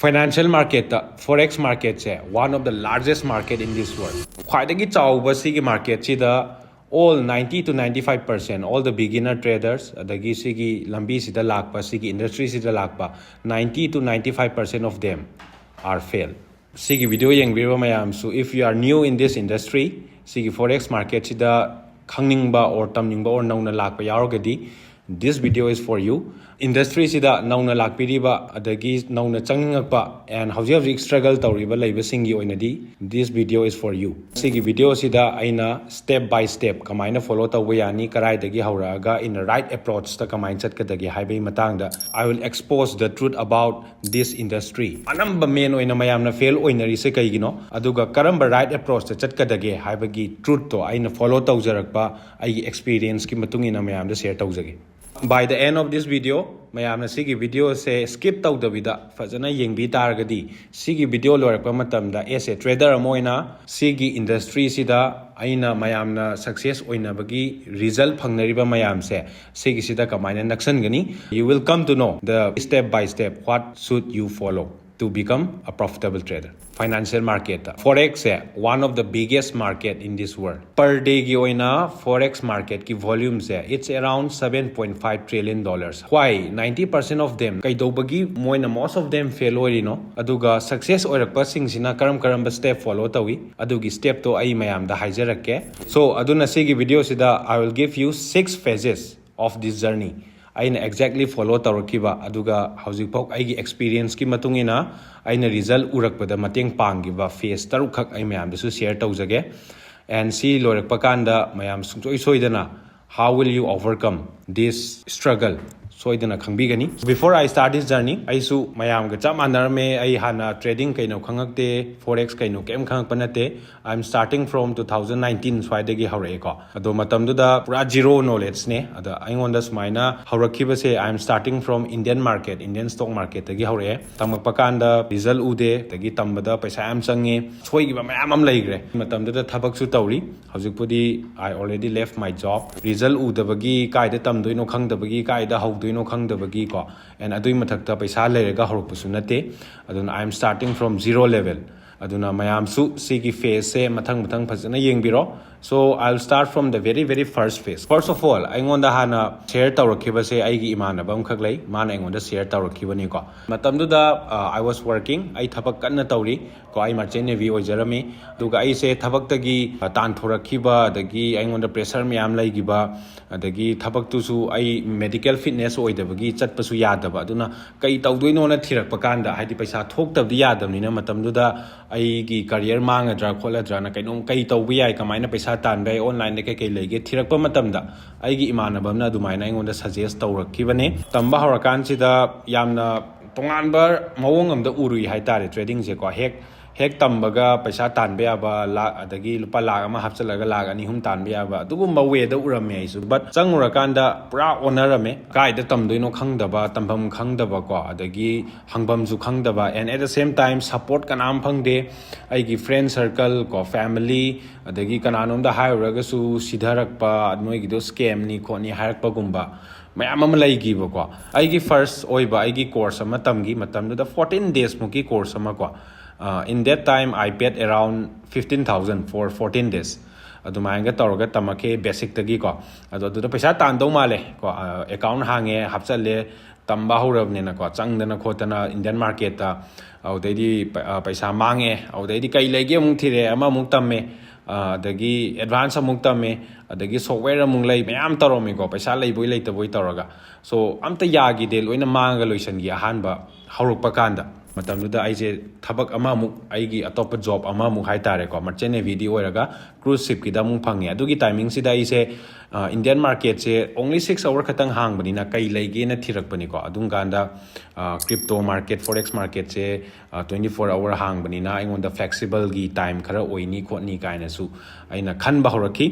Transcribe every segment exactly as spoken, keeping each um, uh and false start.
Financial marketꯇ forex marketꯁꯦ one of the largest market in this world. ꯈ꯭ꯋꯥꯏꯗꯒꯤ ꯆꯥꯎꯕ ꯁꯤꯒꯤ marketꯁꯤꯗ all ninety to ninety five percent, all the beginner traders, ꯑꯗꯒꯤ ꯁꯤꯒꯤ ꯂꯝꯕꯤꯁꯤꯗ ꯂꯥꯛꯄ, ꯁꯤꯒꯤ industryꯁꯤꯗ ꯂꯥꯛꯄ ninety to ninety five percent of them are fail. ꯁꯤꯒꯤ video ꯌꯦꯡꯕꯤꯔꯤꯕ ꯃꯌꯥꯝꯁꯨ, if you are new in this industry, ꯁꯤꯒꯤ forex marketꯁꯤꯗ ꯈꯪꯅꯤꯡꯕ or ꯇꯝꯅꯤꯡꯕ or ꯅꯧꯅ ꯂꯥꯛꯄ ꯌꯥꯎꯔꯒꯗꯤ, this video is for you. Industryꯁꯤꯗ ꯅꯧꯅ ꯂꯥꯛꯄꯤꯔꯤꯕ ꯑꯗꯒꯤ ꯅꯧꯅ ꯆꯪꯅꯤꯡꯉꯛꯄ and ꯍꯧꯖꯤꯛ ꯍꯧꯖꯤꯛ struggle ꯇꯧꯔꯤꯕ ꯂꯩꯕꯁꯤꯡꯒꯤ ꯑꯣꯏꯅꯗꯤ, this video is for you. ꯁꯤꯒꯤ videoꯁꯤꯗ ꯑꯩꯅ step by step ꯀꯃꯥꯏꯅ follow ꯇꯧꯕ ꯌꯥꯅꯤ, ꯀꯗꯥꯏꯗꯒꯤ ꯍꯧꯔꯛꯑꯒ in the right approachꯇ ꯀꯃꯥꯏꯅ ꯆꯠꯀꯗꯒꯦ ꯍꯥꯏꯕꯒꯤ ꯃꯇꯥꯡꯗ I will expose the truth about this industry. ꯑꯅꯝꯕ main ꯑꯣꯏꯅ ꯃꯌꯥꯝꯅ fail ꯑꯣꯏꯅꯔꯤꯁꯦ ꯀꯩꯒꯤꯅꯣ, ꯑꯗꯨꯒ ꯀꯔꯝꯕ right approachꯇ ꯆꯠꯀꯗꯒꯦ ꯍꯥꯏꯕꯒꯤ truthꯇꯣ ꯑꯩꯅ follow ꯇꯧꯖꯔꯛꯄ ꯑꯩꯒꯤ experienceꯀꯤ ꯃꯇꯨꯡ ꯏꯟꯅ ꯃꯌꯥꯝꯗ share ꯇꯧꯖꯒꯦ꯫ By the end of this video, ꯃꯌꯥꯝꯅ ꯁꯤꯒꯤ videoꯁꯦ skip ꯇꯧꯗꯕꯤꯗ ꯐꯖꯅ ꯌꯦꯡꯕꯤ ꯇꯥꯔꯒꯗꯤ, ꯁꯤꯒꯤ video ꯂꯣꯏꯔꯛꯄ ꯃꯇꯝꯗ as a trader ꯑꯃ ꯑꯣꯏꯅ ꯁꯤꯒꯤ industryꯁꯤꯗ ꯑꯩꯅ ꯃꯌꯥꯝꯅ success ꯑꯣꯏꯅꯕꯒꯤ result ꯐꯪꯅꯔꯤꯕ ꯃꯌꯥꯝꯁꯦ ꯁꯤꯒꯤꯁꯤꯗ ꯀꯃꯥꯏꯅ ꯅꯛꯁꯟꯒꯅꯤ? You will come to know the step by step what should you follow to become a profitable trader. Financial marketꯇ forex say one of the biggest market in this world. Per dayꯒꯤ ꯑꯣꯏꯅ forex marketꯀꯤ volumeꯁꯦ, it's around seven point five trillion dollars. Why ninety percent of them, ꯀꯩꯗꯧꯕꯒꯤ ꯃꯣꯏꯅ most of them fail ꯑꯣꯏꯔꯤꯅꯣ, ꯑꯗꯨꯒ success ꯑꯣꯏꯔꯛꯄꯁꯤꯡꯁꯤꯅ ꯀꯔꯝ ꯀꯔꯝꯕ step follow ꯇꯧꯏ, ꯑꯗꯨꯒꯤ stepꯇꯣ ꯑꯩ ꯃꯌꯥꯝꯗ ꯍꯥꯏꯖꯔꯛꯀꯦ꯫ So ꯑꯗꯨꯅ ꯁꯤꯒꯤ videoꯁꯤꯗ I will give you six phases of this journey. ꯑꯩꯅ exactly follow ꯇꯧꯔꯛꯈꯤꯕ, ꯑꯗꯨꯒ ꯍꯧꯖꯤꯛꯐꯥꯎ ꯑꯩꯒꯤ experienceꯀꯤ ꯃꯇꯨꯡ ꯏꯟꯅ ꯑꯩꯅ result ꯎꯔꯛꯄꯗ ꯃꯇꯦꯡ ꯄꯥꯡꯈꯤꯕ phase ꯇꯔꯨꯛꯈꯛ ꯑꯩ ꯃꯌꯥꯝꯗꯁꯨ share ꯇꯧꯖꯒꯦ꯫ And ꯁꯤ ꯂꯣꯏꯔꯛꯄ ꯀꯥꯟꯗ ꯃꯌꯥꯝ ꯁꯨꯡꯁꯣꯏ ꯁꯣꯏꯗꯅ how will you overcome this struggle ꯁꯣꯏꯗꯅ ꯈꯪꯕꯤꯒꯅꯤ꯫ Before I start this journey, ꯑꯩꯁꯨ ꯃꯌꯥꯝꯒ ꯆꯞ ꯃꯥꯟꯅꯔꯝꯃꯦ꯫ ꯑꯩ ꯍꯥꯟꯅ trading ꯀꯩꯅꯣ ꯈꯪꯉꯛꯇꯦ, forex ꯀꯩꯅꯣ ꯀꯩꯝ ꯈꯪꯉꯛꯄ ꯅꯠꯇꯦ꯫ I am starting from two thousand nineteen ꯁ꯭ꯋꯥꯏꯗꯒꯤ ꯍꯧꯔꯛꯑꯦꯀꯣ꯫ ꯑꯗꯣ ꯃꯇꯝꯗꯨꯗ ꯄꯨꯔꯥ zero knowledgeꯅꯦ꯫ ꯑꯗ ꯑꯩꯉꯣꯟꯗ ꯁꯨꯃꯥꯏꯅ ꯍꯧꯔꯛꯈꯤꯕꯁꯦ, I am starting from Indian market, Indian stock marketꯇꯒꯤ ꯍꯧꯔꯛꯑꯦ꯫ ꯇꯝꯃꯛꯄ ꯀꯥꯟꯗ result ꯎꯗꯦ, ꯑꯗꯒꯤ ꯇꯝꯕꯗ ꯄꯩꯁꯥ ꯌꯥꯝ ꯆꯪꯉꯦ, ꯁꯣꯏꯈꯤꯕ ꯃꯌꯥꯝ ꯑꯃ ꯂꯩꯈ꯭ꯔꯦ꯫ ꯃꯇꯝꯗꯨꯗ ꯊꯕꯛꯁꯨ ꯇꯧꯔꯤ꯫ ꯍꯧꯖꯤꯛꯄꯨꯗꯤ I already left my job. Result ꯎꯗꯕꯒꯤ ꯀꯥꯏꯗ ꯇꯝꯗꯣꯏꯅꯣ ꯈꯪꯗꯕꯒꯤ ꯀꯥꯏꯗ ꯍꯧꯗꯣꯏꯅꯣ ꯀꯩꯅꯣ ꯈꯪꯗꯕꯒꯤꯀꯣ, and ꯑꯗꯨꯒꯤ ꯃꯊꯛꯇ ꯄꯩꯁꯥ ꯂꯩꯔꯒ ꯍꯧꯔꯛꯄꯁꯨ ꯅꯠꯇꯦ꯫ ꯑꯗꯨꯅ I am starting from zero level. ꯑꯗꯨꯅ ꯃꯌꯥꯝꯁꯨ ꯁꯤꯒꯤ phaseꯁꯦ ꯃꯊꯪ ꯃꯊꯪ ꯐꯖꯅ ꯌꯦꯡꯕꯤꯔꯣ꯫ So I'll start from the very very first phase. First of all, ꯑꯩꯉꯣꯟꯗ ꯍꯥꯟꯅ share ꯇꯧꯔꯛꯈꯤꯕꯁꯦ ꯑꯩꯒꯤ ꯏꯃꯥꯟꯅꯕ ꯑꯃꯈꯛ ꯂꯩ, ꯃꯥꯅ ꯑꯩꯉꯣꯟꯗ share ꯇꯧꯔꯛꯈꯤꯕꯅꯤꯀꯣ꯫ ꯃꯇꯝꯗꯨꯗ uh, I was working, ꯑꯩ ꯊꯕꯛ ꯀꯟꯅ ꯇꯧꯔꯤ ꯀꯣ, ꯑꯩ merchant navy ꯑꯣꯏꯖꯔꯝꯃꯤ꯫ ꯑꯗꯨꯒ ꯑꯩꯁꯦ ꯊꯕꯛꯇꯒꯤ uh, ꯇꯥꯟꯊꯣꯔꯛꯈꯤꯕ, ꯑꯗꯒꯤ ꯑꯩꯉꯣꯟꯗ pressure ꯃꯌꯥꯝ ꯂꯩꯈꯤꯕ, ꯑꯗꯒꯤ ꯊꯕꯛꯇꯨꯁꯨ ꯑꯩ medical fitness ꯑꯣꯏꯗꯕꯒꯤ ꯆꯠꯄꯁꯨ ꯌꯥꯗꯕ꯫ ꯑꯗꯨꯅ ꯀꯩ ꯇꯧꯗꯣꯏꯅꯣꯅ ꯊꯤꯔꯛꯄ ꯀꯥꯟꯗ, ꯍꯥꯏꯗꯤ ꯄꯩꯁꯥ ꯊꯣꯛꯇꯕꯗꯤ ꯌꯥꯗꯕꯅꯤꯅ, ꯃꯇꯝꯗꯨꯗ ꯑꯩꯒꯤ career ꯃꯥꯡꯒꯗ꯭ꯔꯥ ꯈꯣꯠꯂꯗ꯭ꯔꯥꯅ, ꯀꯩꯅꯣꯝ ꯀꯩ ꯇꯧꯕ ꯌꯥꯏ, ꯀꯃꯥꯏꯅ ꯄꯩꯁꯥ ꯇꯥꯟꯕ ꯌꯥꯏ, onlineꯗ ꯀꯩ ꯀꯩ ꯂꯩꯒꯦ ꯊꯤꯔꯛꯄ ꯃꯇꯝꯗ, ꯑꯩꯒꯤ ꯏꯃꯥꯟꯅꯕ ꯑꯃꯅ ꯑꯗꯨꯃꯥꯏꯅ ꯑꯩꯉꯣꯟꯗ suggest ꯇꯧꯔꯛꯈꯤꯕꯅꯦ꯫ ꯇꯝꯕ ꯍꯧꯔꯀꯥꯟꯁꯤꯗ ꯌꯥꯝꯅ ꯇꯣꯉꯥꯟꯕ ꯃꯑꯣꯡ ꯑꯃꯗ ꯎꯔꯨꯏ ꯍꯥꯏꯇꯥꯔꯦ tradingꯁꯦꯀꯣ꯫ ꯍꯦꯛ ꯍꯦꯛ ꯇꯝꯕꯒ ꯄꯩꯁꯥ ꯇꯥꯟꯕ ꯌꯥꯕ, ꯂꯥꯛ, ꯑꯗꯒꯤ ꯂꯨꯄꯥ ꯂꯥꯛ ꯑꯃ ꯍꯥꯞꯆꯤꯜꯂꯒ ꯂꯥꯛ ꯑꯅꯤ ꯑꯍꯨꯝ ꯇꯥꯟꯕ ꯌꯥꯕ, ꯑꯗꯨꯒꯨꯝꯕ wayꯗ ꯎꯔꯝꯃꯦ ꯑꯩꯁꯨ꯫ But ꯆꯪꯉꯨꯔꯀꯥꯟꯗ ꯄꯨꯔꯥ ꯑꯣꯟꯅꯔꯝꯃꯦ꯫ ꯀꯥꯏꯗ ꯇꯝꯗꯣꯏꯅꯣ ꯈꯪꯗꯕ, ꯇꯝꯐꯝ ꯈꯪꯗꯕꯀꯣ, ꯑꯗꯒꯤ ꯍꯪꯐꯝꯁꯨ ꯈꯪꯗꯕ, and at the same time support ꯀꯅꯥꯝ ꯐꯪꯗꯦ꯫ ꯑꯩꯒꯤ friend circle ꯀꯣ, family, ꯑꯗꯒꯤ ꯀꯅꯥꯅꯣꯝꯗ ꯍꯥꯏꯔꯨꯔꯒꯁꯨ ꯁꯤꯊꯔꯛꯄ, ꯅꯣꯏꯒꯤꯗꯣ scamꯅꯤ ꯈꯣꯠꯅꯤ ꯍꯥꯏꯔꯛꯄꯒꯨꯝꯕ ꯃꯌꯥꯝ ꯑꯃ ꯂꯩꯈꯤꯕꯀꯣ꯫ ꯑꯩꯒꯤ first ꯑꯣꯏꯕ ꯑꯩꯒꯤ course ꯑꯃ ꯇꯝꯈꯤ, ꯃꯇꯝꯗꯨꯗ fourteen days ꯃꯨꯛꯀꯤ course ꯑꯃ ꯀꯣ꯫ Uh, in that time I paid around fifteen thousand for fourteen days꯫ ꯑꯗꯨꯃꯥꯏꯅꯒ ꯇꯧꯔꯒ ꯇꯝꯃꯛꯈꯤ basicꯇꯒꯤꯀꯣ꯫ ꯑꯗꯣ ꯑꯗꯨꯗ ꯄꯩꯁꯥ ꯇꯥꯟꯗꯧ ꯃꯥꯜꯂꯦ ꯀꯣ, account ꯍꯥꯡꯉꯦ, ꯍꯥꯞꯆꯜꯂꯦ, ꯇꯝꯕ ꯍꯧꯔꯕꯅꯤꯅꯀꯣ, ꯆꯪꯗꯅ ꯈꯣꯠꯇꯅ Indian marketꯇ꯫ ꯑꯗꯨꯗꯩꯗꯤ ꯄ-, ꯑ, ꯄꯩꯁꯥ ꯃꯥꯡꯉꯦ, ꯑꯗꯨꯗꯩꯗꯤ ꯀꯩ ꯂꯩꯒꯦ ꯑꯃꯨꯛ ꯊꯤꯔꯦ, ꯑꯃꯃꯨꯛ ꯇꯝꯃꯦ, ꯑ, ꯑꯗꯒꯤ advance ꯑꯃꯨꯛ ꯇꯝꯃꯦ, ꯑꯗꯒꯤ software ꯑꯃꯨꯛ ꯂꯩ, ꯃꯌꯥꯝ ꯇꯧꯔꯝꯃꯤꯀꯣ, ꯄꯩꯁꯥ ꯂꯩꯕꯣꯏ ꯂꯩꯇꯕꯣꯏ ꯇꯧꯔꯒ꯫ So ꯑꯝꯇ ꯌꯥꯈꯤꯗꯦ, ꯂꯣꯏꯅ ꯃꯥꯡꯉꯒ ꯂꯣꯏꯁꯤꯟꯈꯤ ꯑꯍꯥꯟꯕ ꯍꯧꯔꯛꯄ ꯀꯥꯟꯗ꯫ ꯃꯇꯝꯗꯨꯗ ꯑꯩꯁꯦ ꯊꯕꯛ ꯑꯃꯃꯨꯛ, ꯑꯩꯒꯤ ꯑꯇꯣꯞꯄ job ꯑꯃꯃꯨꯛ ꯍꯥꯏꯇꯥꯔꯦꯀꯣ, merchant navyꯗꯤ ꯑꯣꯏꯔꯒ cruise shipꯀꯤꯗ ꯑꯃꯨꯛ ꯐꯪꯉꯦ꯫ ꯑꯗꯨꯒꯤ timingꯁꯤꯗ ꯑꯩꯁꯦ, ꯑ, Indian marketꯁꯦ only six hour ꯈꯛꯇꯪ ꯍꯥꯡꯕꯅꯤꯅ ꯀꯩ ꯂꯩꯒꯦꯅ ꯊꯤꯔꯛꯄꯅꯤꯀꯣ꯫ ꯑꯗꯨꯝ ꯀꯥꯟꯗ, ꯑ, crypto market, forex marketꯁꯦ, ꯑ, twenty four hour ꯍꯥꯡꯕꯅꯤꯅ ꯑꯩꯉꯣꯟꯗ flexibleꯒꯤ time ꯈꯔ ꯑꯣꯏꯅꯤ ꯈꯣꯠꯅꯤ ꯀꯥꯏꯅꯁꯨ ꯑꯩꯅ ꯈꯟꯕ ꯍꯧꯔꯛꯈꯤ꯫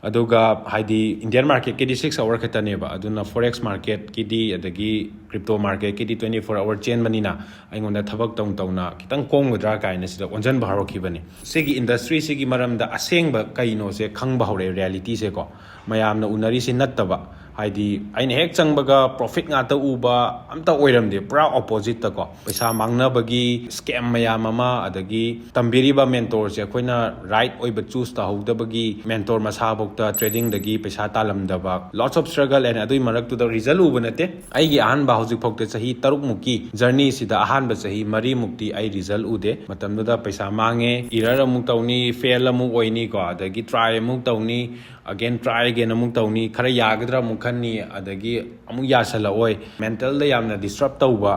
ꯑꯗꯨꯒ ꯍꯥꯏꯗꯤ Indian marketꯀꯤꯗꯤ six hour ꯈꯛꯇꯅꯦꯕ, ꯑꯗꯨꯅ forex marketꯀꯤꯗꯤ ꯑꯗꯒꯤ crypto marketꯀꯤꯗꯤ twenty four hour ꯆꯦꯟꯕꯅꯤꯅ ꯑꯩꯉꯣꯟꯗ ꯊꯕꯛ ꯇꯧ ꯇꯧꯅ ꯈꯤꯇꯪ ꯀꯣꯝꯒꯗ꯭ꯔꯥ ꯀꯥꯏꯅ ꯁꯤꯗ ꯑꯣꯟꯁꯤꯟꯕ ꯍꯧꯔꯛꯈꯤꯕꯅꯤ꯫ ꯁꯤꯒꯤ industryꯁꯤꯒꯤ ꯃꯔꯝꯗ ꯑꯁꯦꯡꯕ ꯀꯩꯅꯣꯁꯦ ꯈꯪꯕ ꯍꯧꯔꯛꯑꯦ, realityꯁꯦꯀꯣ꯫ ꯃꯌꯥꯝꯅ ꯎꯅꯔꯤꯁꯤ ꯅꯠꯇꯕ, ꯍꯥꯏꯗꯤ ꯑꯩꯅ ꯍꯦꯛ ꯆꯪꯕꯒ profit ꯉꯥꯛꯇ ꯎꯕ ꯑꯝꯇ ꯑꯣꯏꯔꯝꯗꯦ, ꯄꯨꯔꯥ oppositeꯇꯀꯣ꯫ ꯄꯩꯁꯥ ꯃꯥꯡꯅꯕꯒꯤ scam ꯃꯌꯥꯝ ꯑꯃ, ꯑꯗꯒꯤ ꯇꯝꯕꯤꯔꯤꯕ mentorꯁꯦ ꯑꯩꯈꯣꯏꯅ right ꯑꯣꯏꯕ choose ꯇꯧꯍꯧꯗꯕꯒꯤ mentor ꯃꯁꯥꯐꯧꯗ tradingꯗꯒꯤ ꯄꯩꯁꯥ ꯇꯥꯜꯂꯝꯗꯕ, lots of struggle, and ꯑꯗꯨꯒꯤ ꯃꯔꯛꯇꯨꯗ result ꯎꯕ ꯅꯠꯇꯦ꯫ ꯑꯩꯒꯤ ꯑꯍꯥꯟꯕ, ꯍꯧꯖꯤꯛꯐꯥꯎꯗ ꯆꯍꯤ ꯇꯔꯨꯛꯃꯨꯛꯀꯤ journeyꯁꯤꯗ ꯑꯍꯥꯟꯕ ꯆꯍꯤ ꯃꯔꯤꯃꯨꯛꯇꯤ ꯑꯩ result ꯎꯗꯦ꯫ ꯃꯇꯝꯗꯨꯗ ꯄꯩꯁꯥ ꯃꯥꯡꯉꯦ, error ꯑꯃꯨꯛ ꯇꯧꯅꯤ, fail ꯑꯃꯨꯛ ꯑꯣꯏꯅꯤ ꯀꯣ, ꯑꯗꯒꯤ try ꯑꯃꯨꯛ ꯇꯧꯅꯤ, again try again ꯑꯃꯨꯛ ꯇꯧꯅꯤ, ꯈꯔ ꯌꯥꯒꯗ꯭ꯔꯥ ꯑꯃꯨꯛ ꯈꯟꯅꯤ, ꯑꯗꯒꯤ ꯑꯃꯨꯛ ꯌꯥꯁꯜꯂꯛꯑꯣꯏ꯫ Mentalꯗ ꯌꯥꯝꯅ disturb ꯇꯧꯕ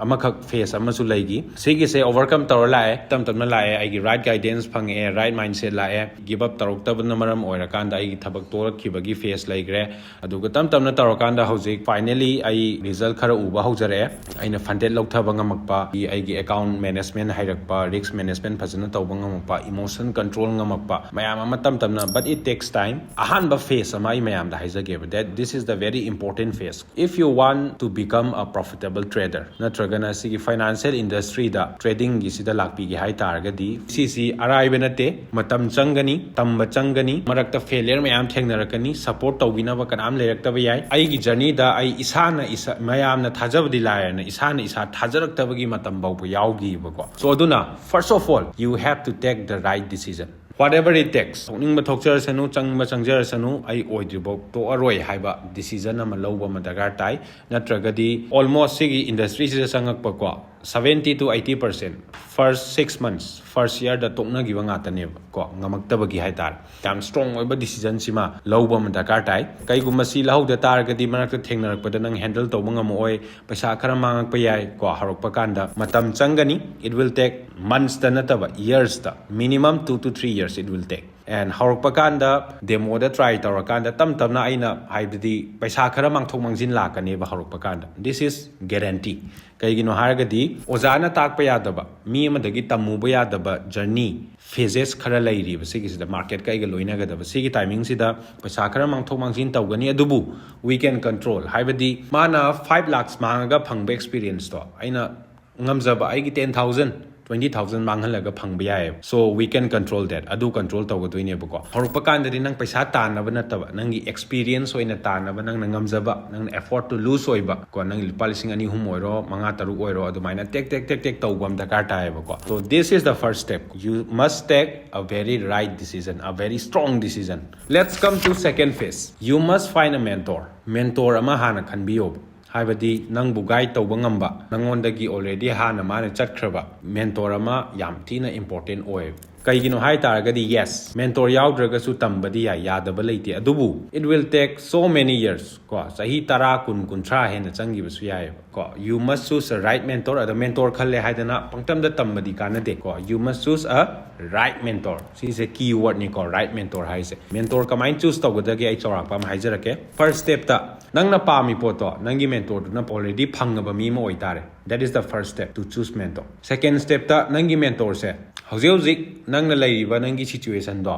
ꯑꯃꯈꯛ phase ꯑꯃꯁꯨ ꯂꯩꯈꯤ꯫ ꯁꯤꯒꯤꯁꯦ overcome ꯇꯧꯔ ꯂꯥꯛꯑꯦ, ꯇꯞ ꯇꯞꯅ ꯂꯥꯛꯑꯦ꯫ ꯑꯩꯒꯤ right guidance ꯐꯪꯉꯛꯑꯦ, right mindset ꯂꯥꯛꯑꯦ꯫ Give up ꯇꯧꯔꯛꯇꯕꯅ ꯃꯔꯝ ꯑꯣꯏꯔꯀꯥꯟꯗ ꯑꯩꯒꯤ ꯊꯕꯛ ꯇꯣꯛꯂꯛꯈꯤꯕꯒꯤ phase ꯂꯩꯈ꯭ꯔꯦ꯫ ꯑꯗꯨꯒ ꯇꯞ ꯇꯞꯅ ꯇꯧꯔꯀꯥꯟꯗ ꯍꯧꯖꯤꯛ finally ꯑꯩ result ꯈꯔ ꯎꯕ ꯍꯧꯖꯔꯛꯑꯦ꯫ ꯑꯩꯅ funded ꯂꯧꯊꯕ ꯉꯝꯃꯛꯄ, ꯑꯩꯒꯤ account management ꯍꯩꯔꯛꯄ, risk management ꯐꯖꯅ ꯇꯧꯕ ꯉꯝꯃꯛꯄ, emotion control ꯉꯝꯃꯛꯄ, ꯃꯌꯥꯝ ꯑꯃ ꯇꯞ ꯇꯞꯅ, but it takes time꯫ ꯑꯍꯥꯟꯕ phase ꯑꯃ ꯑꯩ ꯃꯌꯥꯝꯗ ꯍꯥꯏꯖꯒꯦꯕ, that this is the very important phase if you want to become a profitable trader, ꯅꯠꯇ꯭ꯔꯒꯅ ꯁꯤꯒꯤ financial industryꯗ tradingꯒꯤꯁꯤꯗ ꯂꯥꯛꯄꯤꯒꯦ ꯍꯥꯏ ꯇꯥꯔꯒꯗꯤ꯫ ꯁꯤꯁꯤ ꯑꯔꯥꯏꯕ ꯅꯠꯇꯦ, ꯃꯇꯝ ꯆꯪꯒꯅꯤ, ꯇꯝꯕ ꯆꯪꯒꯅꯤ, ꯃꯔꯛꯇ failure ꯃꯌꯥꯝ ꯊꯦꯡꯅꯔꯛꯀꯅꯤ, support ꯇꯧꯕꯤꯅꯕ ꯀꯅꯥꯝ ꯂꯩꯔꯛꯇꯕ ꯌꯥꯏ꯫ ꯑꯩꯒꯤ journeyꯗ ꯑꯩ ꯏꯁꯥꯅ ꯏꯁꯥ, ꯃꯌꯥꯝꯅ ꯊꯥꯖꯕꯗꯤ ꯂꯥꯏꯔꯅ ꯏꯁꯥꯅ ꯏꯁꯥ ꯊꯥꯖꯔꯛꯇꯕꯒꯤ ꯃꯇꯝ ꯐꯥꯎꯕ ꯌꯥꯎꯈꯤꯕꯀꯣ꯫ So ꯑꯗꯨꯅ first of all you have to take the right decision, whatever it takes꯫ ꯊꯣꯛꯅꯤꯡꯕ ꯊꯣꯛꯆꯔꯁꯅꯨ, ꯆꯪꯕ ꯆꯪꯖꯔꯁꯅꯨ, ꯑꯩ ꯑꯣꯏꯗ꯭ꯔꯤꯐꯥꯎ ꯇꯣꯛꯑꯔꯣꯏ ꯍꯥꯏꯕ decision ꯑꯃ ꯂꯧꯕ ꯑꯃ ꯗꯔꯀꯥꯔ ꯇꯥꯏ꯫ ꯅꯠꯇ꯭ꯔꯒꯗꯤ almost ꯁꯤꯒꯤ industryꯁꯤꯗ ꯆꯪꯉꯛꯄꯀꯣ, seventy to eighty percent first six months, first yearꯗ ꯇꯣꯛꯅꯈꯤꯕ ꯉꯥꯛꯇꯅꯦꯕ ꯀꯣ, ꯉꯝꯃꯛꯇꯕꯒꯤ ꯍꯥꯏꯇꯥꯔꯦ꯫ ꯌꯥꯝ strong ꯑꯣꯏꯕ decisionꯁꯤꯃ ꯂꯧꯕ ꯑꯃ ꯗꯔꯀꯥꯔ ꯇꯥꯏ꯫ ꯀꯩꯒꯨꯝꯕ ꯁꯤ ꯂꯧꯍꯧꯗ ꯇꯥꯔꯒꯗꯤ ꯃꯔꯛꯇ ꯊꯦꯡꯅꯔꯛꯄꯗ ꯅꯪ handle ꯇꯧꯕ ꯉꯝꯃꯛꯑꯣꯏ, ꯄꯩꯁꯥ ꯈꯔ ꯃꯥꯡꯉꯛꯄ ꯌꯥꯏ ꯀꯣ꯫ ꯍꯧꯔꯛꯄ ꯀꯥꯟꯗ ꯃꯇꯝ ꯆꯪꯒꯅꯤ, it will take monthsꯇ ꯅꯠꯇꯕ yearsꯇ, minimum two to three years it will take꯫ And ꯍꯧꯔꯛꯄ ꯀꯥꯟꯗ demoꯗ try ꯇꯧꯔꯀꯥꯟꯗ ꯇꯞ ꯇꯞꯅ ꯑꯩꯅ ꯍꯥꯏꯕꯗꯤ ꯄꯩꯁꯥ ꯈꯔ ꯃꯥꯡꯊꯣꯛ ꯃꯥꯡꯁꯤꯟ ꯂꯥꯛꯀꯅꯦꯕ ꯍꯧꯔꯛꯄ ꯀꯥꯟꯗ, this is guarantee꯫ ꯀꯩꯒꯤꯅꯣ ꯍꯥꯏꯔꯒꯗꯤ ꯑꯣꯖꯥꯅ ꯇꯥꯛꯄ ꯌꯥꯗꯕ, ꯃꯤ ꯑꯃꯗꯒꯤ ꯇꯝꯃꯨꯕ ꯌꯥꯗꯕ journey phases ꯈꯔ ꯂꯩꯔꯤꯕ ꯁꯤꯒꯤꯁꯤꯗ, marketꯀ ꯑꯩꯒ ꯂꯣꯏꯅꯒꯗꯕ꯫ ꯁꯤꯒꯤ timingꯁꯤꯗ ꯄꯩꯁꯥ ꯈꯔ ꯃꯥꯡꯊꯣꯛ ꯃꯥꯡꯁꯤꯟ ꯇꯧꯒꯅꯤ, ꯑꯗꯨꯕꯨ we can control꯫ ꯍꯥꯏꯕꯗꯤ ꯃꯥꯅ five lakhs ꯃꯥꯡꯉꯒ ꯐꯪꯕ experienceꯇꯣ ꯑꯩꯅ ꯉꯝꯖꯕ ꯑꯩꯒꯤ ten thousand twenty thousand ꯃꯥꯡꯍꯜꯂꯒ ꯐꯪꯕ ꯌꯥꯏꯑꯕ꯫ So we can control that. ꯑꯗꯨ control ꯇꯧꯒꯗꯣꯏꯅꯦꯕꯀꯣ꯫ ꯍꯧꯔꯛꯄ ꯀꯥꯟꯗꯗꯤ ꯅꯪ ꯄꯩꯁꯥ ꯇꯥꯟꯅꯕ ꯅꯠꯇꯕ, ꯅꯪꯒꯤ experience ꯑꯣꯏꯅ ꯇꯥꯟꯅꯕ, ꯅꯪꯅ ꯉꯝꯖꯕ, ꯅꯪꯅ effort to lose ꯑꯣꯏꯕ ꯀꯣ, ꯅꯪ ꯂꯨꯄꯥ ꯂꯤꯁꯤꯡ ꯑꯅꯤ ꯑꯍꯨꯝ ꯑꯣꯏꯔꯣ, ꯃꯉꯥ ꯇꯔꯨꯛ ꯑꯣꯏꯔꯣ, ꯑꯗꯨꯃꯥꯏꯅ ꯇꯦꯛ ꯇꯦꯛ ꯇꯦꯛ ꯇꯦꯛ ꯇꯧꯕ ꯑꯃ ꯗꯔꯀꯥꯔ ꯇꯥꯏꯌꯦꯕꯀꯣ꯫ So this is the first step. You must take a very right decision, a very strong decision. Let's come to second phase. You must find a mentor. Mentor ꯑꯃ ꯍꯥꯟꯅ ꯈꯟꯕꯤꯌꯣꯕ꯫ ꯍꯥꯏꯕꯗꯤ ꯅꯪꯕꯨ guide ꯇꯧꯕ ꯉꯝꯕ, ꯅꯪꯉꯣꯟꯗꯒꯤ already ꯍꯥꯟꯅ ꯃꯥꯅ ꯆꯠꯈ꯭ꯔꯕ mentor ꯑꯃ ꯌꯥꯝ ꯊꯤꯅ important ꯑꯣꯏ꯫ ꯀꯩꯒꯤꯅꯣ ꯍꯥꯏ ꯇꯥꯔꯒꯗꯤ, yes, mentor ꯌꯥꯎꯗ꯭ꯔꯒꯁꯨ ꯇꯝꯕꯗꯤ ꯌꯥꯏ, ꯌꯥꯗꯕ ꯂꯩꯇꯦ, ꯑꯗꯨꯕꯨ it will take so many years ꯀꯣ, ꯆꯍꯤ ꯇꯔꯥ, ꯀꯨꯟ, ꯀꯨꯟꯊ꯭ꯔꯥ ꯍꯦꯟꯅ ꯆꯪꯈꯤꯕꯁꯨ ꯌꯥꯏꯑꯕ ꯀꯣ꯫ You must choose a right mentor. ꯑꯗ mentor ꯈꯜꯂꯦ ꯍꯥꯏꯗꯅ ꯄꯪꯇꯝꯗ ꯇꯝꯕꯗꯤ ꯀꯥꯟꯅꯗꯦ ꯀꯣ꯫ You must choose a right mentor. ꯁꯤꯁꯦ key wordꯅꯤꯀꯣ, right mentor ꯍꯥꯏꯁꯦ꯫ Mentor ꯀꯃꯥꯏꯅ choose ꯇꯧꯒꯗꯒꯦ, ꯑꯩ ꯆꯥꯎꯔꯥꯛꯄ ꯑꯃ ꯍꯥꯏꯖꯔꯛꯀꯦ꯫ First stepꯇ ꯅꯪꯅ ꯄꯥꯝꯃꯤ ꯄꯣꯠꯇꯣ ꯅꯪꯒꯤ mentorꯗꯨꯅ already ꯐꯪꯉꯕ ꯃꯤ ꯑꯃ ꯑꯣꯏꯇꯥꯔꯦ꯫ That is the first step to choose mentor. Second stepꯇ ꯅꯪꯒꯤ mentorꯁꯦ ꯍꯧꯖꯤꯛ ꯍꯧꯖꯤꯛ ꯅꯪꯅ ꯂꯩꯔꯤꯕ ꯅꯪꯒꯤ situationꯗꯣ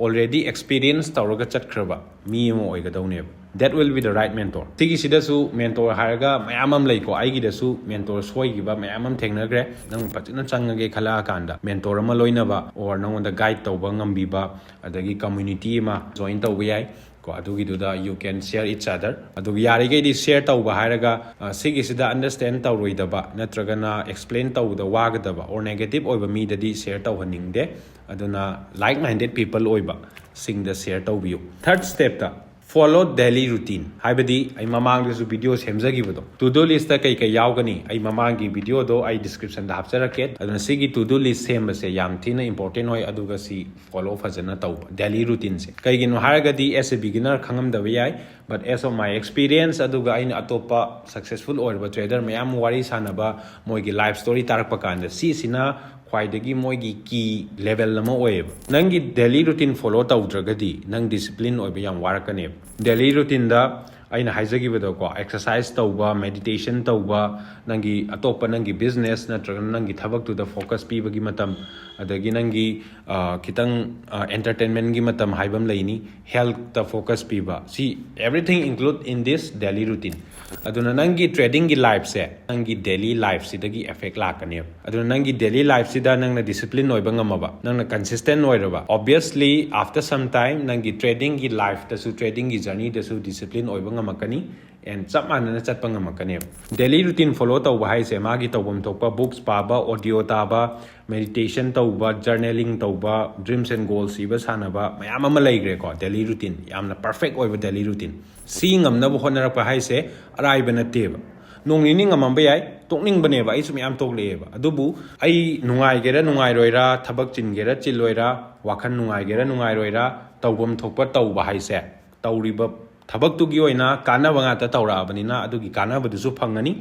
already experience ꯇꯧꯔꯒ ꯆꯠꯈ꯭ꯔꯕ ꯃꯤ ꯑꯃ ꯑꯣꯏꯒꯗꯧꯅꯦꯕ꯫ That will be the right mentor. ꯁꯤꯒꯤꯁꯤꯗꯁꯨ mentor ꯍꯥꯏꯔꯒ ꯃꯌꯥꯝ ꯑꯃ ꯂꯩꯀꯣ꯫ ꯑꯩꯒꯤꯗꯁꯨ mentor ꯁꯣꯏꯈꯤꯕ ꯃꯌꯥꯝ ꯑꯃ ꯊꯦꯡꯅꯈ꯭ꯔꯦ꯫ ꯅꯪ ꯐꯖꯅ ꯆꯪꯉꯒꯦ ꯈꯜꯂꯛꯑꯀꯥꯟꯗ mentor ꯑꯃ ꯂꯣꯏꯅꯕ or ꯅꯪꯉꯣꯟꯗ guide ꯇꯧꯕ ꯉꯝꯕꯤꯕ, ꯑꯗꯒꯤ community ꯑꯃ join ꯇꯧꯕ ꯌꯥꯏ ꯀꯣ꯫ ꯑꯗꯨꯒꯤꯗꯨꯗ you can share each other. ꯑꯗꯨꯒ ꯌꯥꯔꯤꯈꯩꯗꯤ share ꯇꯧꯕ ꯍꯥꯏꯔꯒ, ꯑ, ꯁꯤꯒꯤꯁꯤꯗ understand ꯇꯧꯔꯣꯏꯗꯕ ꯅꯠꯇ꯭ꯔꯒꯅ explain ꯇꯧꯕꯗ ꯋꯥꯒꯗꯕ or negative ꯑꯣꯏꯕ ꯃꯤꯗꯗꯤ share ꯇꯧꯍꯟꯅꯤꯡꯗꯦ꯫ ꯑꯗꯨꯅ like minded people ꯑꯣꯏꯕ ꯁꯤꯡꯗ share ꯇꯧꯕꯤꯌꯨ꯫ Third stepꯇ follow daily routine, ꯍꯥꯏꯕꯗꯤ ꯑꯩ ꯃꯃꯥꯡꯗꯁꯨ video ꯁꯦꯝꯖꯈꯤꯕꯗꯣ, to do listꯇ ꯀꯩ ꯀꯩ ꯌꯥꯎꯒꯅꯤ, ꯑꯩ ꯃꯃꯥꯡꯒꯤ videoꯗꯣ ꯑꯩ descriptionꯗ ꯍꯥꯞꯆꯔꯛꯀꯦ꯫ ꯑꯗꯨꯅ ꯁꯤꯒꯤ to do list ꯁꯦꯝꯕꯁꯦ ꯌꯥꯝ ꯊꯤꯅ important ꯑꯣꯏ, ꯑꯗꯨꯒ ꯁꯤ follow ꯐꯖꯅ ꯇꯧꯕ, daily routineꯁꯦ꯫ ꯀꯩꯒꯤꯅꯣ ꯍꯥꯏꯔꯒꯗꯤ, as a beginner ꯈꯪꯉꯝꯗꯕ ꯌꯥꯏ, but as of my experience, ꯑꯗꯨꯒ ꯑꯩꯅ ꯑꯇꯣꯞꯄ successful ꯑꯣꯏꯔꯕ trader ꯃꯌꯥꯝ ꯋꯥꯔꯤ ꯁꯥꯟꯅꯕ, ꯃꯣꯏꯒꯤ life story ꯇꯥꯔꯛꯄ ꯀꯥꯟꯗ, ꯁꯤꯁꯤꯅ ꯈ꯭ꯋꯥꯏꯗꯒꯤ ꯃꯣꯏꯒꯤ key level ꯑꯃ ꯑꯣꯏꯌꯦꯕ꯫ ꯅꯪꯒꯤ daily routine follow ꯇꯧꯗ꯭ꯔꯒꯗꯤ ꯅꯪ discipline ꯑꯣꯏꯕ ꯌꯥꯝ ꯋꯥꯔꯛꯀꯅꯦꯕ꯫ Daily routineda ꯑꯩꯅ ꯍꯥꯏꯖꯈꯤꯕꯗꯣꯀꯣ, ꯑꯦꯛꯁꯔꯁꯥꯏꯁ ꯇꯧꯕ, ꯃꯦꯗꯤꯇꯦꯁꯟ ꯇꯧꯕ, ꯅꯪꯒꯤ ꯑꯇꯣꯞꯄ ꯅꯪꯒꯤ ꯕꯤꯖꯤꯅꯦꯁ ꯅꯠꯇ꯭ꯔꯒꯅ ꯅꯪꯒꯤ ꯊꯕꯛꯇꯨꯗ ꯐꯣꯀꯁ ꯄꯤꯕꯒꯤ ꯃꯇꯝ, ꯑꯗꯒꯤ ꯅꯪꯒꯤ ꯑ, ꯈꯤꯇꯪ ꯑꯦꯟꯇꯔꯇꯦꯟꯃꯦꯟꯒꯤ ꯃꯇꯝ ꯍꯥꯏꯕ ꯑꯃ ꯂꯩꯅꯤ, ꯍꯦꯜꯠꯇ ꯐꯣꯀꯁ ꯄꯤꯕ, ꯁꯤ everything include in this daily routine. ꯑꯗꯨꯅ ꯅꯪꯒꯤ ꯇ꯭ꯔꯦꯗꯤꯡꯒꯤ ꯂꯥꯏꯐꯁꯦ ꯅꯪꯒꯤ ꯗꯦꯂꯤ ꯂꯥꯏꯐꯁꯤꯗꯒꯤ ꯑꯦꯐꯦꯛ ꯂꯥꯛꯀꯅꯦꯕ꯫ ꯑꯗꯨꯅ ꯅꯪꯒꯤ ꯗꯦꯂꯤ ꯂꯥꯏꯐꯁꯤꯗ ꯅꯪꯅ ꯗꯤꯁꯤꯄ꯭ꯂꯤꯟ ꯑꯣꯏꯕ ꯉꯝꯃꯕ, ꯅꯪꯅ ꯀꯟꯁꯤꯁꯇꯦꯟ ꯑꯣꯏꯔꯕ, obviously after some time ꯅꯪꯒꯤ ꯇ꯭ꯔꯦꯗꯤꯡꯒꯤ ꯂꯥꯏꯐꯇꯁꯨ, ꯇ꯭ꯔꯦꯗꯤꯡꯒꯤ ꯖꯔꯅꯤꯗꯁꯨ ꯗꯤꯁꯤꯄ꯭ꯂꯤꯟ ꯑꯣꯏꯕ ꯉꯝꯃꯛꯀꯅꯤ꯫ ꯑꯦꯟ ꯆꯞ ꯃꯥꯟꯅꯅ ꯆꯠꯄ ꯉꯝꯃꯛꯀꯅꯦꯕ꯫ ꯗꯦꯂꯤ ꯔꯨꯇꯤꯟ ꯐꯣꯂꯣ ꯇꯧꯕ ꯍꯥꯏꯁꯦ ꯃꯥꯒꯤ ꯇꯧꯐꯝ ꯊꯣꯛꯄ ꯕꯨꯛꯁ ꯄꯥꯕ, ꯑꯣꯗꯤꯑꯣ ꯇꯥꯕ, ꯃꯦꯗꯤꯇꯦꯁꯟ ꯇꯧꯕ, ꯖꯔꯅꯦꯂꯤꯡ ꯇꯧꯕ, ꯗ꯭ꯔꯤꯝꯁ ꯑꯦꯟ ꯒꯣꯜꯁ ꯏꯕ ꯁꯥꯟꯅꯕ, ꯃꯌꯥꯝ ꯑꯃ ꯂꯩꯈ꯭ꯔꯦꯀꯣ꯫ ꯗꯦꯂꯤ ꯔꯨꯇꯤꯟ, ꯌꯥꯝꯅ ꯄꯔꯐꯦꯛ ꯑꯣꯏꯕ ꯗꯦꯂꯤ ꯔꯨꯇꯤꯟ꯫ ꯁꯤ ꯉꯝꯅꯕ ꯍꯣꯠꯅꯔꯛꯄ ꯍꯥꯏꯁꯦ ꯑꯔꯥꯏꯕ ꯅꯠꯇꯦꯕ꯫ ꯅꯣꯡ ꯅꯤꯅꯤ ꯉꯝꯃꯝꯕ ꯌꯥꯏ, ꯇꯣꯛꯅꯤꯡꯕꯅꯦꯕ, ꯑꯩꯁꯨ ꯃꯌꯥꯝ ꯇꯣꯛꯂꯛꯑꯦꯕ꯫ ꯑꯗꯨꯕꯨ ꯑꯩ ꯅꯨꯡꯉꯥꯏꯒꯦꯔꯥ ꯅꯨꯡꯉꯥꯏꯔꯣꯏꯔꯥ, ꯊꯕꯛ ꯆꯤꯟꯒꯦꯔꯥ ꯆꯤꯜꯂꯣꯏꯔꯥ, ꯋꯥꯈꯜ ꯅꯨꯡꯉꯥꯏꯒꯦꯔꯥ ꯅꯨꯡꯉꯥꯏꯔꯣꯏꯔꯥ, ꯇꯧꯐꯝ ꯊꯣꯛꯄ ꯇꯧꯕ ꯍꯥꯏꯁꯦ, ꯇꯧꯔꯤꯕ ꯊꯕꯛꯇꯨꯒꯤ ꯑꯣꯏꯅ ꯀꯥꯟꯅꯕ ꯉꯥꯛꯇ ꯇꯧꯔꯛꯑꯕꯅꯤꯅ ꯑꯗꯨꯒꯤ ꯀꯥꯟꯅꯕꯗꯨꯁꯨ ꯐꯪꯒꯅꯤ꯫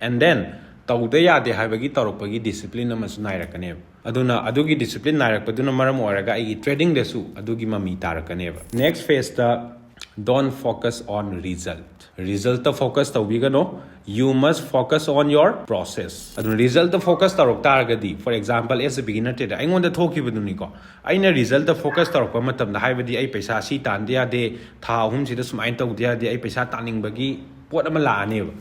And then ꯇꯧꯗ ꯌꯥꯗꯦ ꯍꯥꯏꯕꯒꯤ ꯇꯧꯔꯛꯄꯒꯤ ꯗꯤꯁꯤꯄ꯭ꯂꯤꯟ ꯑꯃꯁꯨ ꯅꯥꯏꯔꯛꯀꯅꯦꯕ꯫ ꯑꯗꯨꯅ ꯑꯗꯨꯒꯤ ꯗꯤꯁꯤꯄ꯭ꯂꯤꯟ ꯅꯥꯏꯔꯛꯄꯗꯨꯅ ꯃꯔꯝ ꯑꯣꯏꯔꯒ ꯑꯩꯒꯤ ꯇ꯭ꯔꯦꯗꯤꯡꯗꯁꯨ ꯑꯗꯨꯒꯤ ꯃꯃꯤ ꯇꯥꯔꯛꯀꯅꯦꯕ꯫ Next fest, don't focus on result. ꯔꯤꯖꯜꯠꯇ ꯐꯣꯀꯁ ꯇꯧꯕꯤꯒꯅꯣ, you must focus on your process. ꯑꯗꯨꯅ ꯔꯤꯖꯜꯠꯇ ꯐꯣꯀꯁ ꯇꯧꯔꯛ ꯇꯥꯔꯒꯗꯤ, for example, as a beginner trader, ꯑꯩꯉꯣꯟꯗ ꯊꯣꯛꯈꯤꯕꯗꯨꯅꯤꯀꯣ꯫ ꯑꯩꯅ ꯔꯤꯖꯜꯠꯇ ꯐꯣꯀꯁ ꯇꯧꯔꯛꯄ ꯃꯇꯝꯗ, ꯍꯥꯏꯕꯗꯤ ꯑꯩ ꯄꯩꯁꯥ ꯁꯤ ꯇꯥꯟꯗ ꯌꯥꯗꯦ, ꯊꯥ ꯑꯍꯨꯝꯁꯤꯗ ꯁꯨꯃꯥꯏꯅ ꯇꯧꯗ ꯌꯥꯗꯦ, ꯑꯩ ꯄꯩꯁꯥ ꯇꯥꯟꯅꯤꯡꯕꯒꯤ ꯄꯣꯠ ꯑꯃ ꯂꯥꯛꯑꯅꯦꯕ꯫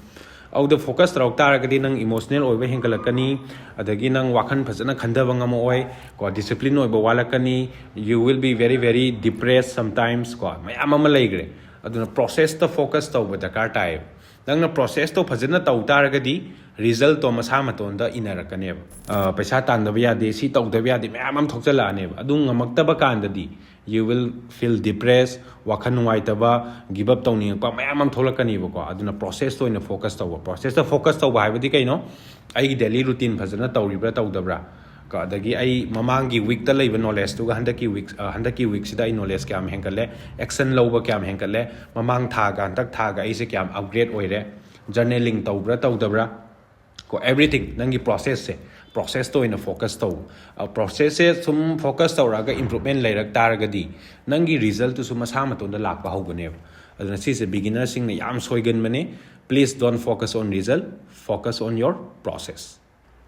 ꯑꯗꯨꯗ ꯐꯣꯀꯁ ꯇꯧꯔꯛ ꯇꯥꯔꯒꯗꯤ ꯅꯪ ꯏꯃꯣꯁꯅꯦꯜ ꯑꯣꯏꯕ ꯍꯦꯟꯒꯠꯂꯛꯀꯅꯤ, ꯑꯗꯒꯤ ꯅꯪ ꯋꯥꯈꯜ ꯐꯖꯅ ꯈꯟꯊꯕ ꯉꯝꯃꯛꯑꯣꯏ ꯀꯣ, ꯗꯤꯁꯤꯄ꯭ꯂꯤꯟ ꯑꯣꯏꯕ ꯋꯥꯠꯂꯛꯀꯅꯤ, you will be very very depressed sometimes ꯀꯣ, ꯃꯌꯥꯝ ꯑꯃ ꯂꯩꯈ꯭ꯔꯦ꯫ ꯑꯗꯨꯅ ꯄ꯭ꯔꯣꯁꯦꯁꯇ ꯐꯣꯀꯁ ꯇꯧꯕ ꯗꯔꯀꯥꯔ ꯇꯥꯏꯌꯦꯕ꯫ ꯅꯪꯅ ꯄ꯭ꯔꯣꯁꯦꯁꯇꯣ ꯐꯖꯅ ꯇꯧ ꯇꯥꯔꯒꯗꯤ ꯔꯤꯖꯜꯠꯇꯣ ꯃꯁꯥ ꯃꯇꯣꯟꯗ ꯏꯟꯅꯔꯛꯀꯅꯦꯕ꯫ ꯑ, ꯄꯩꯁꯥ ꯇꯥꯟꯗꯕ ꯌꯥꯗꯦ, ꯁꯤ ꯇꯧꯗꯕ ꯌꯥꯗꯦ, ꯃꯌꯥꯝ ꯑꯃ ꯊꯣꯛꯆꯜꯂꯛꯑꯅꯦꯕ꯫ ꯑꯗꯨ ꯉꯝꯃꯛꯇꯕ ꯀꯥꯟꯗꯗꯤ you will feel depressed, ꯋꯥꯈꯜ ꯅꯨꯡꯉꯥꯏꯇꯕ, ꯒꯤꯞ ꯑꯞ ꯇꯧꯅꯤꯡꯉꯛꯄ ꯃꯌꯥꯝ ꯑꯃ ꯊꯣꯛꯂꯛꯀꯅꯤꯕꯀꯣ꯫ ꯑꯗꯨꯅ ꯄ꯭ꯔꯣꯁꯦꯁꯇ ꯑꯣꯏꯅ ꯐꯣꯀꯁ ꯇꯧꯕ꯫ ꯄ꯭ꯔꯣꯁꯦꯁꯇ ꯐꯣꯀꯁ ꯇꯧꯕ ꯍꯥꯏꯕꯗꯤ ꯀꯩꯅꯣ? ꯑꯩꯒꯤ ꯗꯦꯂꯤ ꯔꯨꯇꯤꯟ ꯐꯖꯅ ꯇꯧꯔꯤꯕ꯭ꯔꯥ ꯇꯧꯗꯕ꯭ꯔꯥ ꯀꯣ, ꯑꯗꯒꯤ ꯑꯩ ꯃꯃꯥꯡꯒꯤ ꯋꯤꯛꯇ ꯂꯩꯕ ꯅꯣꯂꯦꯖꯇꯨꯒ ꯍꯟꯗꯛꯀꯤ ꯋꯤꯛ, ꯑ, ꯍꯟꯗꯛꯀꯤ ꯋꯤꯛꯁꯤꯗ ꯑꯩ ꯅꯣꯂꯦꯖ ꯀꯌꯥꯝ ꯍꯦꯟꯒꯠꯂꯦ, ꯑꯦꯛꯁꯟ ꯂꯧꯕ ꯀꯌꯥꯝ ꯍꯦꯟꯒꯠꯂꯦ, ꯃꯃꯥꯡ ꯊꯥꯒ ꯍꯟꯗꯛ ꯊꯥꯒ ꯑꯩꯁꯦ ꯀꯌꯥꯝ ꯑꯞꯒ꯭ꯔꯦꯗ ꯑꯣꯏꯔꯦ, ꯖꯔꯅꯦꯂꯤꯡ ꯇꯧꯕ꯭ꯔꯥ ꯇꯧꯗꯕ꯭ꯔꯥ ꯀꯣ, ꯑꯦꯕ꯭ꯔꯤꯊꯤꯡ, ꯅꯪꯒꯤ ꯄ꯭ꯔꯣꯁꯦꯁꯁꯦ, ꯄ꯭ꯔꯣꯁꯦꯁꯇ ꯑꯣꯏꯅ ꯐꯣꯀꯁ ꯇꯧ꯫ ꯑ, ꯄ꯭ꯔꯣꯁꯦꯁꯁꯦ ꯁꯨꯝ ꯐꯣꯀꯁ ꯇꯧꯔꯛꯑꯒ ꯏꯝꯄ꯭ꯔꯨꯞꯃꯦꯟ ꯂꯩꯔꯛ ꯇꯥꯔꯒꯗꯤ ꯅꯪꯒꯤ ꯔꯤꯖꯜꯠꯇꯨꯁꯨ ꯃꯁꯥ ꯃꯇꯣꯟꯗ ꯂꯥꯛꯄ ꯍꯧꯒꯅꯦꯕ꯫ ꯑꯗꯨꯅ ꯁꯤꯁꯦ beginnerꯁꯤꯡꯅ ꯌꯥꯝ ꯁꯣꯏꯒꯟꯕꯅꯦ. Please don't focus on result, focus on your process.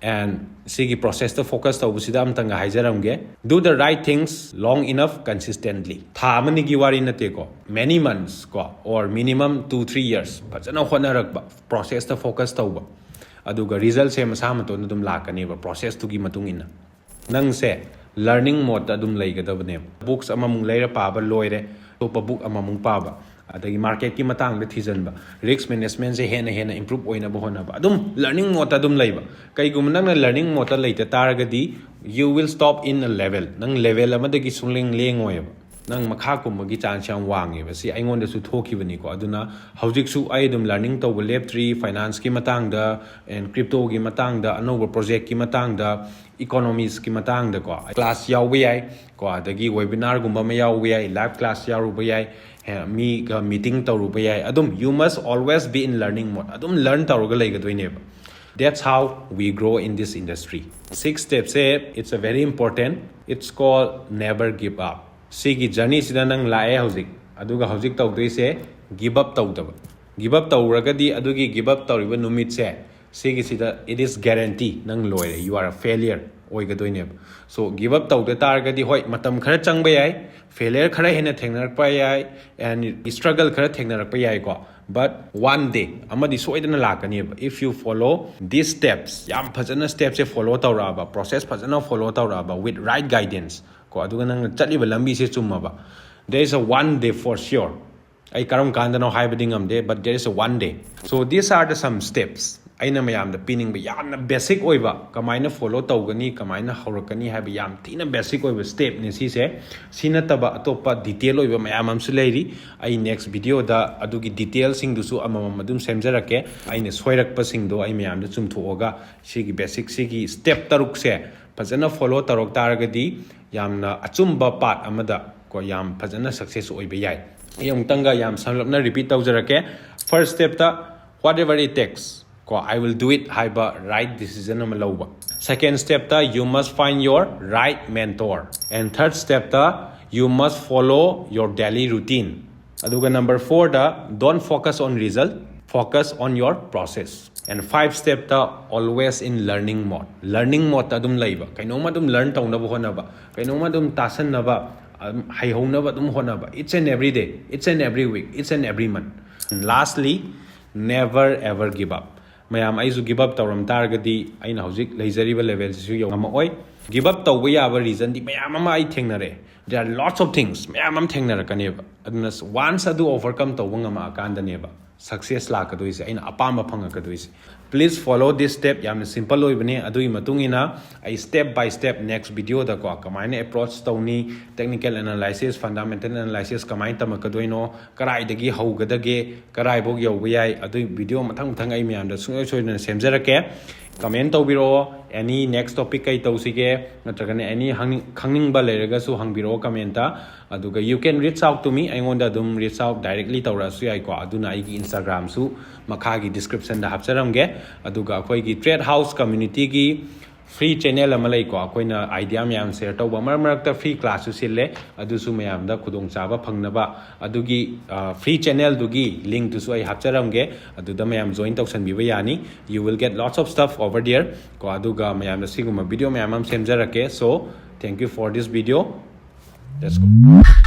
And ꯁꯤꯒꯤ processꯇ focus ꯇꯧꯕꯁꯤꯗ ꯑꯝꯇꯪꯒ ꯍꯥꯏꯖꯔꯝꯒꯦ. Do the right things long enough consistently. ꯊꯥ ꯑꯃꯅꯤꯒꯤ ꯋꯥꯔꯤ ꯅꯠꯇꯦꯀꯣ, many months ꯀꯣ, or minimum two three years ꯐꯖꯅ ꯍꯣꯠꯅꯔꯛꯄ, processꯇ focus ꯇꯧꯕ, ꯑꯗꯨꯒ resultꯁꯦ ꯃꯁꯥ ꯃꯇꯣꯟꯗ ꯑꯗꯨꯝ ꯂꯥꯛꯀꯅꯦꯕ processꯇꯨꯒꯤ ꯃꯇꯨꯡ ꯏꯟꯅ. ꯅꯪꯁꯦ learning modeꯇ ꯑꯗꯨꯝ ꯂꯩꯒꯗꯕꯅꯦꯕ. Books ꯑꯃꯃꯨꯛ ꯂꯩꯔ ꯄꯥꯕ ꯂꯣꯏꯔꯦ, ꯑꯇꯣꯞꯄ book ꯑꯃꯃꯨꯛ ꯄꯥꯕ, ꯑꯗꯒꯤ marketꯀꯤ ꯃꯇꯥꯡꯗ ꯊꯤꯖꯤꯟꯕ, risk managementꯁꯦ ꯍꯦꯟꯅ ꯍꯦꯟꯅ improve ꯑꯣꯏꯅꯕ ꯍꯣꯠꯅꯕ, ꯑꯗꯨꯝ learning modeꯇ ꯑꯗꯨꯝ ꯂꯩꯕ. ꯀꯩꯒꯨꯝꯕ ꯅꯪꯅ learning modeꯇ ꯂꯩꯇ ꯇꯥꯔꯒꯗꯤ, you will stop in a level. ꯅꯪ level ꯑꯃꯗꯒꯤ ꯁꯨꯡꯂꯦꯡ ꯂꯦꯡꯉꯣꯏꯕ. ꯅꯪ ꯃꯈꯥ ꯀꯨꯝꯕꯒꯤ chance ꯌꯥꯝ ꯋꯥꯡꯉꯦꯕ꯫ ꯁꯤ ꯑꯩꯉꯣꯟꯗꯁꯨ ꯊꯣꯛꯈꯤꯕꯅꯤꯀꯣ꯫ ꯑꯗꯨꯅ ꯍꯧꯖꯤꯛꯁꯨ ꯑꯩ ꯑꯗꯨꯝ learning ꯇꯧꯕ ꯂꯦꯞꯇ꯭ꯔꯤ, financeꯀꯤ ꯃꯇꯥꯡꯗ and cryptoꯒꯤ ꯃꯇꯥꯡꯗ, ꯑꯅꯧꯕ projectꯀꯤ ꯃꯇꯥꯡꯗ, economicsꯀꯤ ꯃꯇꯥꯡꯗꯀꯣ class ꯌꯥꯎꯕ ꯌꯥꯏ ꯀꯣ, ꯑꯗꯒꯤ webinarꯒꯨꯝꯕ ꯑꯃ ꯌꯥꯎꯕ ꯌꯥꯏ, live class ꯌꯥꯎꯔꯨꯕ ꯌꯥꯏ, ꯍꯦ, ꯃꯤꯒ meeting ꯇꯧꯔꯨꯕ ꯌꯥꯏ꯫ ꯑꯗꯨꯝ you must always be in learning mode, ꯑꯗꯨꯝ learn ꯇꯧꯔꯒ ꯂꯩꯒꯗꯣꯏꯅꯦꯕ꯫ That's how we grow in this industry. Six stepꯁꯦ, it's a very important, it's called never give up. ꯁꯤꯒꯤ journeyꯁꯤꯗ ꯅꯪ ꯂꯥꯛꯑꯦ ꯍꯧꯖꯤꯛ, ꯑꯗꯨꯒ ꯍꯧꯖꯤꯛ ꯇꯧꯗꯣꯏꯁꯦ give up ꯇꯧꯗꯕ꯫ Give up ꯇꯧꯔꯒꯗꯤ ꯑꯗꯨꯒꯤ give up ꯇꯧꯔꯤꯕ ꯅꯨꯃꯤꯠꯁꯦ, ꯁꯤꯒꯤꯁꯤꯗ it is guarantee, ꯅꯪ ꯂꯣꯏꯔꯦ, you are a failure ꯑꯣꯏꯒꯗꯣꯏꯅꯦꯕ꯫ So give up ꯇꯧꯗ ꯇꯥꯔꯒꯗꯤ, ꯍꯣꯏ, ꯃꯇꯝ ꯈꯔ ꯆꯪꯕ ꯌꯥꯏ, failure ꯈꯔ ꯍꯦꯟꯅ ꯊꯦꯡꯅꯔꯛꯄ ꯌꯥꯏ, and struggle ꯈꯔ ꯊꯦꯡꯅꯔꯛꯄ ꯌꯥꯏꯀꯣ, but one day ꯑꯃꯗꯤ ꯁꯣꯏꯗꯅ ꯂꯥꯛꯀꯅꯦꯕ, if you follow these steps. ꯌꯥꯝ ꯐꯖꯅ stepꯁꯦ follow ꯇꯧꯔꯛꯑꯕ, process ꯐꯖꯅ follow ꯇꯧꯔꯛꯑꯕ with right guidance ꯀꯣ, ꯑꯗꯨꯒ ꯅꯪꯅ ꯆꯠꯂꯤꯕ ꯂꯝꯕꯤꯁꯦ ꯆꯨꯝꯃꯕ, there is a one day for sure. ꯑꯩ ꯀꯔꯝ ꯀꯥꯟꯗꯅꯣ ꯍꯥꯏꯕꯗꯤ ꯉꯝꯗꯦ, but there is a one day. So these are the some steps ꯑꯩꯅ ꯃꯌꯥꯝꯗ ꯄꯤꯅꯤꯡꯕ ꯌꯥꯝꯅ basic ꯑꯣꯏꯕ, ꯀꯃꯥꯏꯅ follow ꯇꯧꯒꯅꯤ, ꯀꯃꯥꯏꯅ ꯍꯧꯔꯛꯀꯅꯤ ꯍꯥꯏꯕ ꯌꯥꯝ ꯊꯤꯅ basic ꯑꯣꯏꯕ stepꯅꯤ ꯁꯤꯁꯦ꯫ ꯁꯤ ꯅꯠꯇꯕ ꯑꯇꯣꯞꯄ detail ꯑꯣꯏꯕ ꯃꯌꯥꯝ ꯑꯃꯁꯨ ꯂꯩꯔꯤ꯫ ꯑꯩ next videoꯗ ꯑꯗꯨꯒꯤ detailꯁꯤꯡꯗꯨꯁꯨ ꯑꯃꯃꯝ ꯑꯗꯨꯝ ꯁꯦꯝꯖꯔꯛꯀꯦ꯫ ꯑꯩꯅ ꯁꯣꯏꯔꯛꯄꯁꯤꯡꯗꯣ ꯑꯩ ꯃꯌꯥꯝꯗ ꯆꯨꯝꯊꯣꯛꯑꯒ, ꯁꯤꯒꯤ basic, ꯁꯤꯒꯤ step ꯇꯔꯨꯛꯁꯦ ꯐꯖꯅ follow ꯇꯧꯔꯛ ꯇꯥꯔꯒꯗꯤ, ꯌꯥꯝꯅ ꯑꯆꯨꯝꯕ path ꯑꯃꯗ ꯀꯣ, ꯌꯥꯝ ꯐꯖꯅ success ꯑꯣꯏꯕ ꯌꯥꯏ꯫ ꯑꯩ ꯑꯃꯨꯛꯇꯪꯒ ꯌꯥꯝ ꯁꯝꯂꯞꯅ repeat ꯇꯧꯖꯔꯛꯀꯦ꯫ First stepꯇ, whatever it takes ꯀꯣ, I will do it ꯍꯥꯏꯕ right decision ꯑꯃ ꯂꯧꯕ꯫ Second stepꯇ, you must find your right mentor. And third stepꯇ, you must follow your daily routine. ꯑꯗꯨꯒ number fourꯗ, don't focus on result, focus on your process. And five stepꯇ, always in learning mode. Learning modeꯇ ꯑꯗꯨꯝ ꯂꯩꯕ, ꯀꯩꯅꯣꯝꯃ ꯑꯗꯨꯝ learn ꯇꯧꯅꯕ ꯍꯣꯠꯅꯕ, ꯀꯩꯅꯣꯝꯃ ꯑꯗꯨꯝ ꯇꯥꯁꯟꯅꯕ, ꯑꯗꯨꯝ ꯍꯩꯍꯧꯅꯕ ꯑꯗꯨꯝ ꯍꯣꯠꯅꯕ, each and every day, each and every week, each and every month. And lastly, never ever give up. ꯃꯌꯥꯝ, ꯑꯩꯁꯨ give up ꯇꯧꯔꯝ ꯇꯥꯔꯒꯗꯤ ꯑꯩꯅ ꯍꯧꯖꯤꯛ ꯂꯩꯖꯔꯤꯕ levelꯁꯤꯁꯨ ꯌꯧ ꯉꯝꯃꯛꯑꯣꯏ꯫ Give up ꯇꯧꯕ ꯌꯥꯕ reasonꯗꯤ ꯃꯌꯥꯝ ꯑꯃ ꯑꯩ ꯊꯦꯡꯅꯔꯦ꯫ There are lots of things, ꯃꯌꯥꯝ ꯑꯃ ꯊꯦꯡꯅꯔꯛꯀꯅꯦꯕ꯫ ꯑꯗꯨꯅ once ꯑꯗꯨ overcome ꯇꯧꯕ ꯉꯝꯃꯛꯑꯀꯥꯟꯗꯅꯦꯕ success ꯂꯥꯛꯀꯗꯣꯏꯁꯦ, ꯑꯩꯅ ꯑꯄꯥꯝꯕ ꯐꯪꯉꯛꯀꯗꯣꯏꯁꯦ꯫ Please follow this step, ꯌꯥꯝꯅ simple ꯑꯣꯏꯕꯅꯦ꯫ ꯑꯗꯨꯒꯤ ꯃꯇꯨꯡ ꯏꯟꯅ ꯑꯩ step by step next videoꯗꯀꯣ ꯀꯃꯥꯏꯅ approach ꯇꯧꯅꯤ, technical analysis, fundamental analysis ꯀꯃꯥꯏꯅ ꯇꯝꯃꯛꯀꯗꯣꯏꯅꯣ, ꯀꯔꯥꯏꯗꯒꯤ ꯍꯧꯒꯗꯒꯦ, ꯀꯔꯥꯏꯐꯥꯎ ꯌꯧꯕ ꯌꯥꯏ, ꯑꯗꯨꯒꯤ video ꯃꯊꯪ ꯃꯊꯪ ꯑꯩ ꯃꯌꯥꯝꯗ ꯁꯨꯡꯁꯣꯏ ꯁꯣꯏꯗꯅ ꯁꯦꯝꯖꯔꯛꯀꯦ꯫ Comment ꯇꯧꯕꯤꯔꯛꯑꯣ, any next topic ꯀꯩ ꯇꯧꯁꯤꯒꯦ, ꯅꯠꯇ꯭ꯔꯒꯅ any ꯍꯪꯅꯤꯡ-, ꯈꯪꯅꯤꯡꯕ ꯂꯩꯔꯒꯁꯨ ꯍꯪꯕꯤꯔꯛꯑꯣ commentꯇ꯫ ꯑꯗꯨꯒ you can reach out to me, ꯑꯩꯉꯣꯟꯗ ꯑꯗꯨꯝ reach out directly ꯇꯧꯔꯛꯑꯁꯨ ꯌꯥꯏꯀꯣ꯫ ꯑꯗꯨꯅ ꯑꯩꯒꯤ Instagramꯁꯨ ꯃꯈꯥꯒꯤ descriptionꯗ ꯍꯥꯞꯆꯔꯝꯒꯦ꯫ ꯑꯗꯨꯒ ꯑꯩꯈꯣꯏꯒꯤ Trade House communityꯒꯤ free channel ꯑꯃ ꯂꯩꯀꯣ, ꯑꯩꯈꯣꯏꯅ idea ꯃꯌꯥꯝ share ꯇꯧꯕ, ꯃꯔꯛ ꯃꯔꯛꯇ free classꯁꯨ ꯁꯤꯜꯂꯦ, ꯑꯗꯨꯁꯨ ꯃꯌꯥꯝꯗ ꯈꯨꯗꯣꯡꯆꯥꯕ ꯐꯪꯅꯕ꯫ ꯑꯗꯨꯒꯤ, ꯑ, free channelꯗꯨꯒꯤ linkꯇꯨꯁꯨ ꯑꯩ ꯍꯥꯞꯆꯔꯝꯒꯦ, ꯑꯗꯨꯗ ꯃꯌꯥꯝ join ꯇꯧꯁꯟꯕꯤꯕ ꯌꯥꯅꯤ꯫ You will get lots of stuff over there ꯀꯣ꯫ ꯑꯗꯨꯒ ꯃꯌꯥꯝꯗ ꯁꯤꯒꯨꯝꯕ video ꯃꯌꯥꯝ ꯑꯃ ꯁꯦꯝꯖꯔꯛꯀꯦ꯫ So, thank you for this video. Let's go.